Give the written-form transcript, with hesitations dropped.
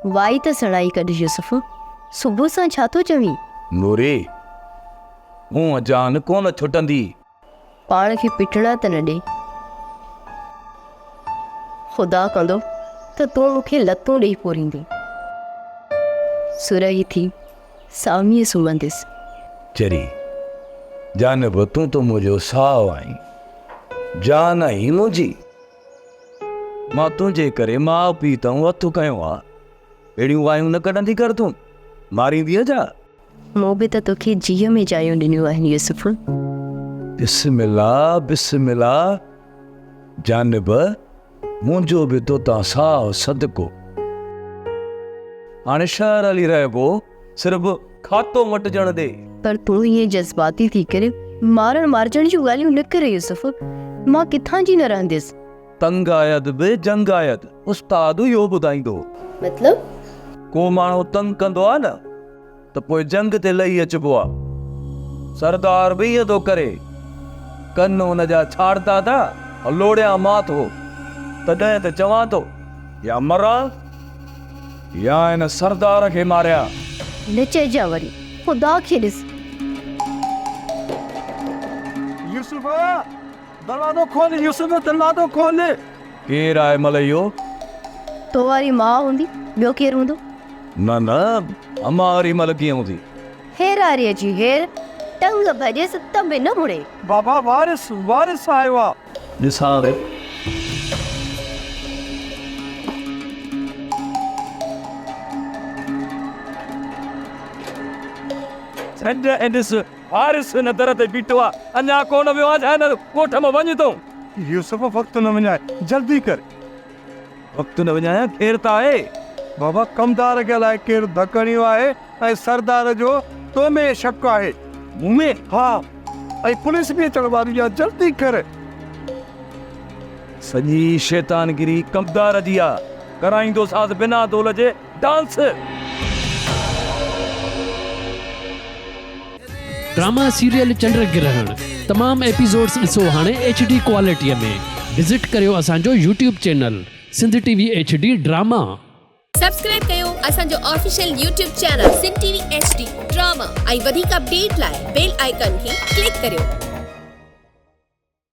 وائي ته سڻائي ڪڍ يوسف، صبح سان ڇا ٿو چوين؟ نوري، هونء جان ڪونه ڇٽندي. پاڻ کي پٽڻا ته نه ڏي. خدا ڪندو ته تون مون کي لتون ڏيئي پوريندين. سرهي ٿي ساميء سمهنديس. چري، جانب تون ته منهنجو ساهه آهين، جان آهين منهنجي. مان تنهنجي ڪري ماء پيء تئون هٿ کنيو آ. اهڙيون وايون نه ڪڍندي ڪر تون، ماريندينء ڇا؟ مون به ته توکي جيء ۾ جايون ڏنيون آهن يوسف. بسم الله، بسم الله، جانب منهنجو به توتان ساهه صدقو. هاڻي شهر هلي رهبو، صرف کاتو مٽجڻ ڏي. پر تون ائين جذباتي ٿي ڪري مارڻ مارجڻ جون ڳالهيون نه ڪر يوسف، مان ڪٿان جي نه رهنديس. تنگ آيد به جنگ آيد، استاد اهو ٻڌائيندو هو. مطلب؟ ڪو ماڻهو تنگ ڪندو آ نه ته پوء جنگ تي لهي اچبو آ. سردار به ائين ٿو ڪري. ڪن هن جا ڇاڙتا ٿا لوڙيان مان ٿو. تڏهن ته چوان ٿو يا مران يا هن سردار کي ماريان. نه چئجان وري، خدا کي ڏس. يوسف! دروازو کول يوسف دروازو کول. ڪير آهي ملئي اهو؟ تو واري ماء هوندي، ٻيو ڪير هوندو؟ نه نه، امان واري مل ڪيئن هوندي؟ هير آريء جي هير، ٽنگ ڀڄيس ته به نه مڙي. بابا وارث، وارث آيو آ. ڏسان ٿو. ڇڏ ۽ ڏس. وارث هن در تي بيٺو آ، اڃا ڪونه ويو آ ڇا هن ڳوٺ مان وڃ تون. يوسف وقت نه وڃاء، جلدي ڪر. وقت نه وڃايان، خير ته آهي؟ بابا ڪمدار کي الائي ڪير ڌڪ هڻيو آهي ۽ سردار جو تو ۾ شڪ آهي. مون ۾؟ ها، ۽ پوليس به اچڻ واري آ، جلدي ڪر. سڄي شيطانگيري ڪمدار جي آ، ڪرائيندوسانس بنا دول جي ڊانس. ڊراما سيريل چنڊ گرهڻ تمام ايپيسوڊس ڏسو هاڻي ايڇ ڊي ڪوالٽي ۾ وزٽ ڪريو اسان جو YouTube channel Sindh T V H D drama. Subscribe ڪيو اسان جو official YouTube channel Sindh T V H D drama ۽ وڌيڪ اپڊيٽ لاء بيل آئيڪان کي ڪلڪ ڪريو.